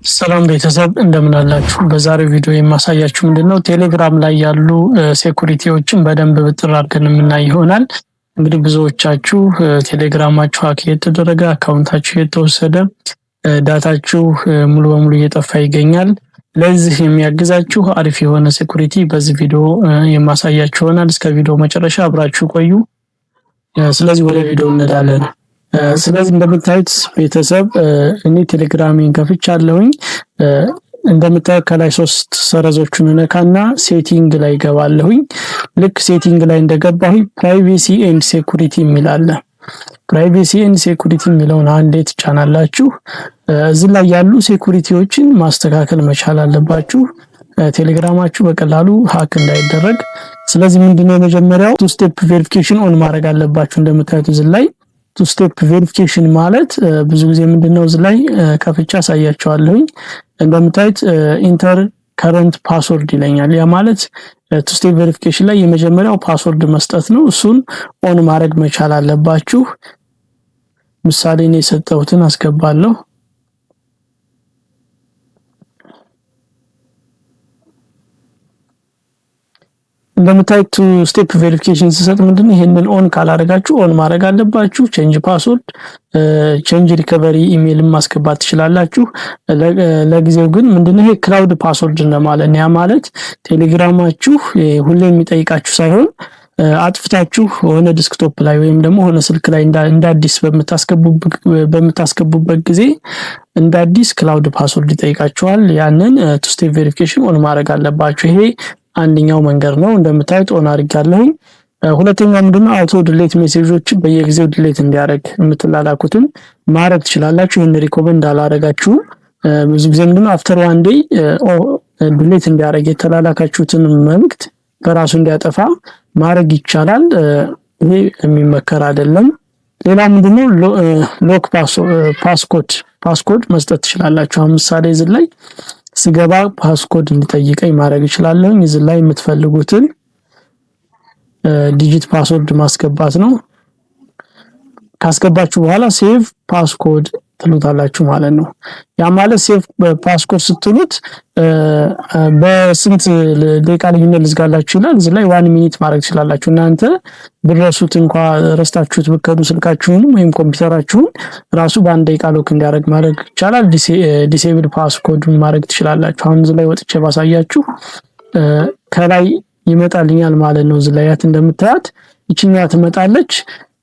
ሰላም ቤተሰብ፣ እንደምን አላችሁ? በዛሬው ቪዲዮ የማሳያችሁ ምንድነው፣ ቴሌግራም ላይ ያሉ security ዎችን በደንብ ብጥር አድርገን የምናይ ይሆናል። እንግዲህ ብዙዎቻችሁ ቴሌግራማችሁ hack እየተደረገ፣ account ኣችሁ እየተወሰደ፣ data ችሁ ሙሉ በሙሉ እየጠፋ ይገኛል። ለዚህ የሚያግዛችሁ አሪፍ የሆነ security በዚህ ቪዲዮ የማሳያችሁ ይሆናል። እስከ ቪዲዮ መጨረሻ አብራችሁ ቆዩ። ስለዚህ ወደ ቪዲዮ እንሄዳለን። ስለዚህ እንደምታዩት ቤተሰብ፣ እኔ ቴሌግራሜን ከፍቻለሁኝ። እንደምታዩት ከላይ ሶስት ሰረዞቹን እነካና setting ላይ ገባለሁኝ። ልክ setting ላይ እንደገባሁኝ privacy and security የሚል አለ። Privacy and security የሚለውን አንዴ ትጫናላችሁ። እዚህ ላይ ያሉ security ዎችን ማስተካከል መቻል አለባችሁ፣ ቴሌግራማችሁ በቀላሉ hack እንዳይደረግ። ስለዚህ ምንድነው፣ የመጀመሪያው two step verification on ማድረግ አለባችሁ። እንደምታዩት እዚህ ላይ two step verification ማለት ብዙ ጊዜ ምንድነው፣ እዚህ ላይ ከፍቻ አሳያችኋለሁኝ። እንደምታዩት enter current password ይለኛል። ያ ማለት two step verification ላይ የመጀመሪያው password መስጠት ነው። እሱን on ማድረግ መቻል አለባችሁ። ምሳሌ እኔ የሰጠሁትን አስገባለሁ። እንደምታዩት two step verification ስሰጥ ምንድነው፣ ይሄንን on ካላደረጋችሁ on ማድረግ አለባችሁ። Change password፣ change recovery email ን ማስገባት ትችላላችሁ። ለጊዜው ግን ምንድነው፣ ይሄ cloud password እንደማለት ነው። ያ ማለት ቴሌግራማችሁ ሁሌ የሚጠይቃችሁ ሳይሆን አጥፍታችሁ ሆነ desktop ላይ ወይም ደግሞ ሆነ ስልክ ላይ እንደ አዲስ በምታስገቡበት ጊዜ እንደ አዲስ cloud password ይጠይቃችኋል። ያንን two step verification on ማድረግ አለባችሁ። ይሄ አንደኛው መንገድ ነው። እንደምታዩት on አድርጋለሁኝ። ሁለተኛው ምንድነው፣ auto delete message ኦችን በየጊዜው delete እንዲያደርግ የምትላላኩትን ማድረግ ትችላላችሁ። ይህን recommend አላደረጋችሁም። ብዙ ጊዜ ምንድነው፣ after one day delete እንዲያደርግ፣ የተላላካችሁትን መልእክት በራሱ እንዲያጠፋ ማድረግ ይቻላል። ይሄ የሚመከር አይደለም። ሌላ ምንድነው፣ lock passcode፣ passcode መስጠት ትችላላችሁ። አሁን ምሳሌ እዚህ ላይ ስገባ passcode እንዲጠይቀኝ ማድረግ እችላለሁ። እዚህ ላይ የምትፈልጉትን digit password ማስገባት ነው። ካስገባችሁ በኋላ save passcode ትሉታላችሁ ማለት ነው። ያ ማለት save passcode ስትሉት በስንት ደቂቃ ልዩነት ልዝጋላችሁ ይላል። እዚህ ላይ one minute ማድረግ ትችላላችሁ። እናንተ ብረሱት እንኳ፣ ረስታችሁት ብከዱ ስልካችሁንም ወይም ኮምፒውተራችሁን ራሱ በ1 ደቂቃ lock እንዲያደርግ ማድረግ ይቻላል። Disable passcode ማድረግ ትችላላችሁ። አሁን እዚህ ላይ ወጥቼ ባሳያችሁ ከላይ ይመጣልኛል ማለት ነው። እዚህ ላይ ያት እንደምታያት ይችኛዋ ትመጣለች።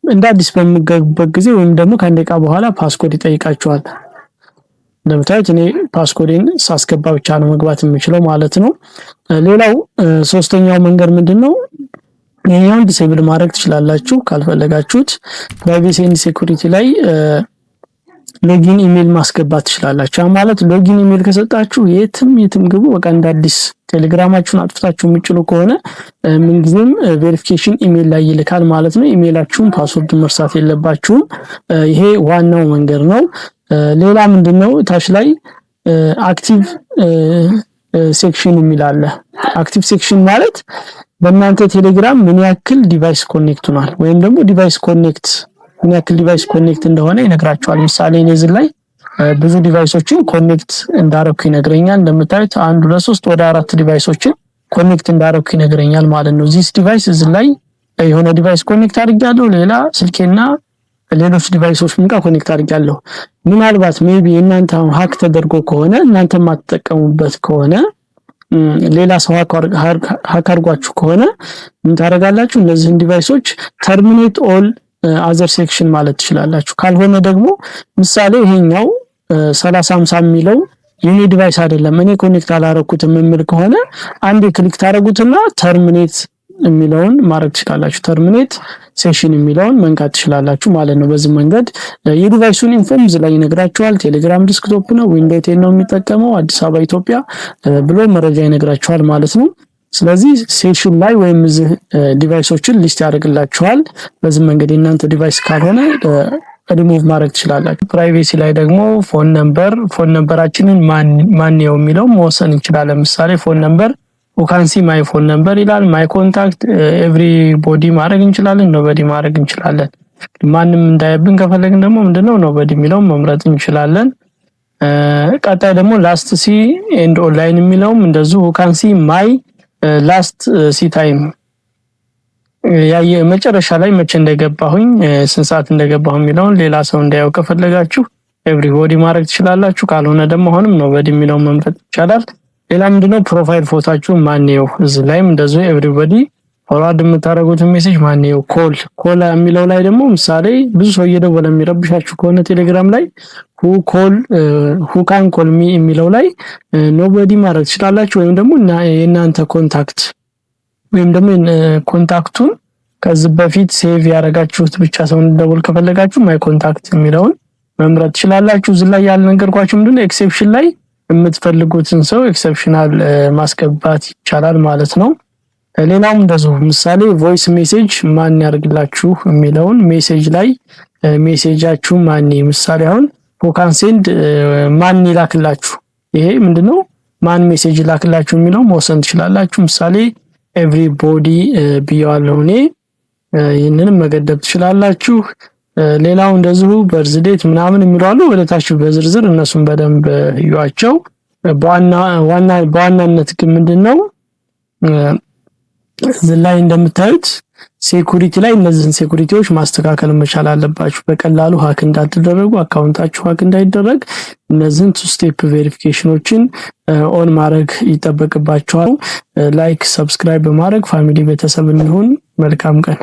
እንደ አዲስ በምገቡበት ጊዜ ወይም ደግሞ ከ1 ደቂቃ በኋላ passcode ይጠይቃችኋል። እንደምታዩት እኔ passcode ኤን ሳስገባ ብቻ ነው መግባት የምችለው ማለት ነው። ሌላው ሶስተኛው መንገድ ምንድን ነው? ይሄኛውን disable ማድረግ ትችላላችሁ ካልፈለጋችሁት። Privacy and security ላይ login email ማስገባት ትችላላችሁ። ያ ማለት login email ከሰጣችሁ የትም የትም ግቡ፣ በቃ እንደ አዲስ ቴሌግራማችሁን አጥፍታችሁ የምትችሉ ከሆነ ምንጊዜም verification email ላይ ይልካል ማለት ነው። Email ኣችሁን password መርሳት የለባችሁም። ይሄ ዋናው መንገድ ነው። ሌላ ምንድነው፣ ታች ላይ active session የሚል አለ። Active session ማለት በእናንተ ቴሌግራም ምን ያክል device connect ሆኗል ወይም ደግሞ device connect፣ ምን ያክል device connect እንደሆነ ይነግራችኋል። ምሳሌ እኔ እዚህ ላይ ብዙ device ኦችን connect እንዳረኩ ይነግረኛል። እንደምታዩት አንድ፣ ሁለት፣ ሶስት፣ ወደ አራት device ኦችን connect እንዳረኩ ይነግረኛል ማለት ነው። This device፣ እዚህ ላይ የሆነ device connect አድርጊያለሁ። ሌላ ስልኬና ሌሎች device ኦች ጋር connect አድርጊያለሁ። ምናልባት maybe እናንተ hack ተደርጎ ከሆነ፣ እናንተ የማትጠቀሙበት ከሆነ፣ ሌላ ሰው hack አድርጓችሁ ከሆነ ምን ታደርጋላችሁ? እነዚህን device ኦች terminate all other session ማለት ትችላላችሁ። ካልሆነ ደግሞ ምሳሌ ይሄኛው 3050 የሚለው የኔ device አይደለም፣ እኔ connect አላረኩትም የምል ከሆነ አንዴ click ታደርጉትና terminate የሚለውን ማድረግ ትችላላችሁ። Terminate session የሚለውን መንካት ትችላላችሁ ማለት ነው። በዚህ መንገድ የ device ኡን info ም እዚህ ላይ ይነግራችኋል። ቴሌግራም desktop ነው፣ Windows 10 ነው የሚጠቀመው፣ አዲስ አበባ ኢትዮጵያ ብሎ መረጃ ይነግራችኋል ማለት ነው። ስለዚህ session ላይ ወይም እዚህ device ኦችን list ያደርግላችኋል። በዚህ መንገድ የእናንተ device ካልሆነ ሪሙቭ ማድረግ ትችላላችሁ። Privacy ላይ ደግሞ phone number፣ phone number ኣችንን ማን ነው የሚለው መወሰን እንችላለን። ምሳሌ phone number፣ who can see my phone number ይላል። My contact፣ everybody ማድረግ እንችላለን፣ nobody ማድረግ እንችላለን። ማንም እንዳያይብን ከፈለግን ደግሞ ምንድነው፣ nobody የሚለው መምረጥ እንችላለን። ቀጣይ ደግሞ last seen and online የሚለውም እንደዚሁ can see my last see time፣ ያየ መጨረሻ ላይ መቼ እንደገባሁኝ፣ ስንት ሰዓት እንደገባሁ የሚለውን ሌላ ሰው እንዲያየው ከፈለጋችሁ everybody ማድረግ ትችላላችሁ። ካልሆነ ደግሞ አሁንም nobody የሚለውን መምረጥ ይቻላል። ሌላ ምንድነው? Profile ፎቷችሁ ማን ያየው? እዚህ ላይም እንደዚሁ everybody፣ forward የምታደርጉትን message ማን ያየው፣ call የሚለው ላይ ደግሞ ምሳሌ ብዙ ሰው እየደወለ የሚረብሻችሁ ከሆነ ቴሌግራም ላይ who can call me የሚለው ላይ nobody ማድረግ ትችላላችሁ። ወይም ደግሞ የእናንተ contact ወይም ደግሞ contact ኡን ከዚህ በፊት save ያደረጋችሁት ብቻ ሰው እንዲደውል ከፈለጋችሁ my contact የሚለውን መምረጥ ትችላላችሁ። እዚህ ላይ ያልነገርኳችሁ ምንድነው፣ exception ላይ የምትፈልጉትን ሰው exceptional ማስገባት ይቻላል ማለት ነው። ሌላውም እንደዚሁ ምሳሌ voice message ማን ያርግላችሁ የሚለውን message ላይ message ኣችሁ ማን፣ ምሳሌ አሁን who can send፣ ማን ይላክላችሁ፣ ይሄ ምንድነው፣ ማን message ይላክላችሁ የሚለው መወሰን ትችላላችሁ። ምሳሌ everybody ብየዋለሁ እኔ፣ ይህንንም መገደብ ትችላላችሁ። ሌላው እንደዚሁ birth date ምናምን የሚሉ አሉ። ወደታች በዝርዝር እነሱን በደንብ እዩዋቸው። በዋናነት ግን ምንድነው፣ እዚህ ላይ እንደምታዩት security ላይ እነዚህን security ዎች ማስተካከል መቻል አለባችሁ። በቀላሉ hack እንዳትደረጉ፣ account ኣችሁ hack እንዳይደረግ እነዚህን two step verification ኖችን on ማድረግ ይጠበቅባችኋል። Like፣ subscribe በማድረግ family ቤተሰብ እንሁን። መልካም ቀን።